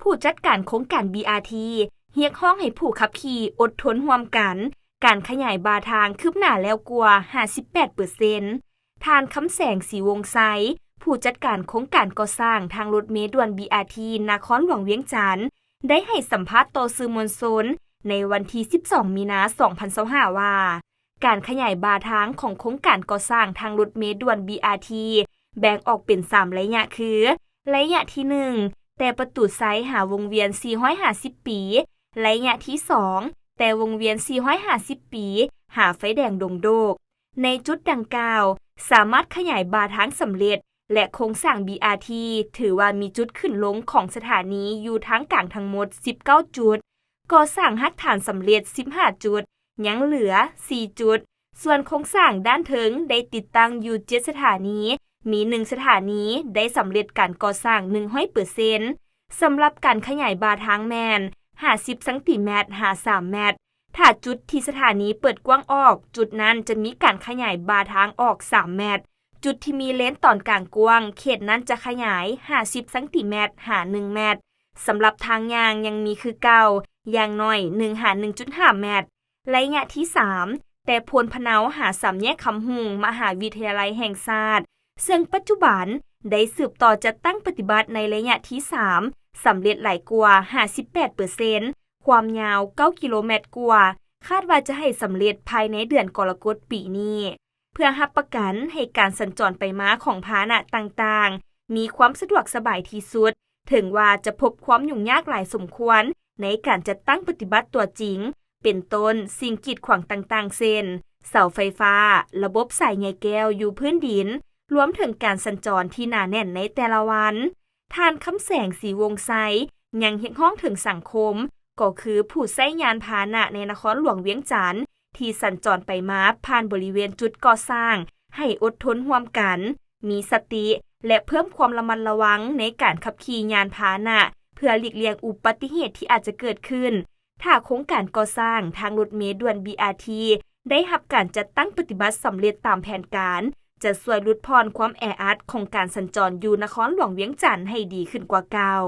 ຜູ້ຈັດການໂຄງການ BRT ຮຽກຮ້ອງໃຫ້ຜູ້ຂັບຂີ່ອົດທົນຮ່ວມກັນ, ການຂະຫຍາຍບ່າທາງຄືບໜ້າແລ້ວກວ່າຫ້າສິບແປດເປີເຊັນ. ທ່ານ ຄຳແສງ ສີວົງໄຊ, ຜູ້ຈັດການໂຄງການກໍ່ສ້າງທາງລົດເມດ່ວນ BRT ນະຄອນຫຼວງວຽງຈັນ ໄດ້ໃຫ້ສຳພາດຕໍ່ສື່ມວນຊົນໃນວັນທີສິບສອງ ມີນາ ສອງພັນຊາວຫ້າ ວ່າ ການຂະຫຍາຍບ່າທາງຂອງໂຄງການກໍ່ສ້າງທາງລົດເມດ່ວນ BRT ແບ່ງອອກເປັນສາມໄລຍະຄື ໄລຍະທີໜຶ່ງ ແຕ່ປະຕູໄຊຫາວົງວຽນສີ່ຮ້ອຍຫ້າສິບປີ, ໄລຍະທີສອງ ແຕ່ວົງວຽນສີ່ຮ້ອຍຫ້າສິບປີ ຫາໄຟແດງດົງໂດກ. ໃນຈຸດດັ່ງກ່າວ ສາມາດຂະຫຍາຍບ່າທາງສຳເລັດ ແລະ ໂຄງສ້າງ BRT ຖືວ່າມີຈຸດຂຶ້ນລົງຂອງສະຖານີຢູ່ທາງກາງທັງໝົດສິບເກົ້າຈຸດ, ກໍ່ສ້າງຮາກຖານສຳເລັດສິບຫ້າຈຸດ, ຍັງເຫຼືອສີ່ຈຸດ. ສ່ວນໂຄງສ້າງດ້ານເທິງໄດ້ຕິດຕັ້ງຢູ່ເຈັດສະຖານີ, ມີໜຶ່ງສະຖານີໄດ້ສຳເລັດການກໍ່ສ້າງໜຶ່ງຮ້ອຍເປີເຊັນ. ສຳລັບການຂະຫຍາຍບ່າທາງແມ່ນຫ້າສິບຊັງຕີແມັດຫາສາມແມັດ. ຖ້າຈຸດທີ່ສະຖານີເປີດກວ້າງອອກ, ຈຸດນັ້ນຈະມີການຂະຫຍາຍບ່າທາງອອກສາມແມັດ. ຈຸດທີ່ມີເລນຕອນກາງກວ້າງ, ເຂດນັ້ນຈະຂະຫຍາຍຫ້າສິບຊັງຕີແມັດຫາໜຶ່ງແມັດ. ສຳລັບທາງຍ່າງຍັງມີຄືເກົ່າ, ຢ່າງໜ້ອຍໜຶ່ງຫາໜຶ່ງຈຸດຫ້າແມັດ. ໄລຍະທີສາມ ແຕ່ໂພນພະເນົາຫາສາມແຍກຄຳຮຸ່ງ ມະຫາວິທະຍາໄລແຫ່ງຊາດ, ເຊິ່ງປັດຈຸບັນໄດ້ສືບຕໍ່ຈັດຕັ້ງປະຕິບັດໃນໄລຍະທີສາມ ສຳເລັດຫຼາຍກວ່າຫ້າສິບແປດເປີເຊັນ, ຄວາມຍາວເກົ້າກິໂລແມັດກວ່າ, ຄາດວ່າຈະໃຫ້ສຳເລັດພາຍໃນເດືອນກໍລະກົດປີນີ້. ເພື່ອຮັບປະກັນໃຫ້ການສັນຈອນໄປມາຂອງພາຫະນະຕ່າງໆ ມີຄວາມສະດວກສະບາຍທີ່ສຸດ, ເຖິງວ່າຈະພົບຄວາມຫຍຸ້ງຍາກຫຼາຍສົມຄວນໃນການຈັດຕັ້ງປະຕິບັດຕົວຈິງ, ເປັນຕົ້ນ ສິ່ງກີດຂວາງຕ່າງໆ ເຊັ່ນ ເສົາໄຟຟ້າ, ລະບົບສາຍໃຍແກ້ວຢູ່ພື້ນດິນ, ລວມເຖິງການສັນຈອນທີ່ໜາແໜ້ນໃນແຕ່ລະວັນ. ທ່ານ ຄຳແສງ ສີວົງໄຊ ຍັງຮຽກຮ້ອງເຖິງສັງຄົມ, ກໍຄືຜູ້ໃຊ້ຍານພາຫະນະໃນນະຄອນຫຼວງວຽງຈັນ ທີ່ສັນຈອນໄປມາຜ່ານບໍລິເວນຈຸດກໍ່ສ້າງ ໃຫ້ອົດທົນຮ່ວມກັນ, ມີສະຕິ ແລະ ເພີ່ມຄວາມລະມັດລະວັງໃນການຂັບຂີ່ຍານພາຫະນະ ເພື່ອຫຼີກລ່ຽງອຸບັດຕິເຫດທີ່ອາດຈະເກີດຂຶ້ນ ຖ້າໂຄງການກໍ່ສ້າງທາງລົດເມດ່ວນ BRT ໄດ້ຮັບການຈັດຕັ້ງປະຕິບັດສຳເລັດຕາມແຜນການ, ຈະຊ່ວຍຫຼຸດຜ່ອນຄວາມແອອັດຂອງການສັນຈອນຢູ່ນະຄອນຫຼວງວຽງຈັນໃຫ້ດີຂຶ້ນກວ່າເກົ່າ.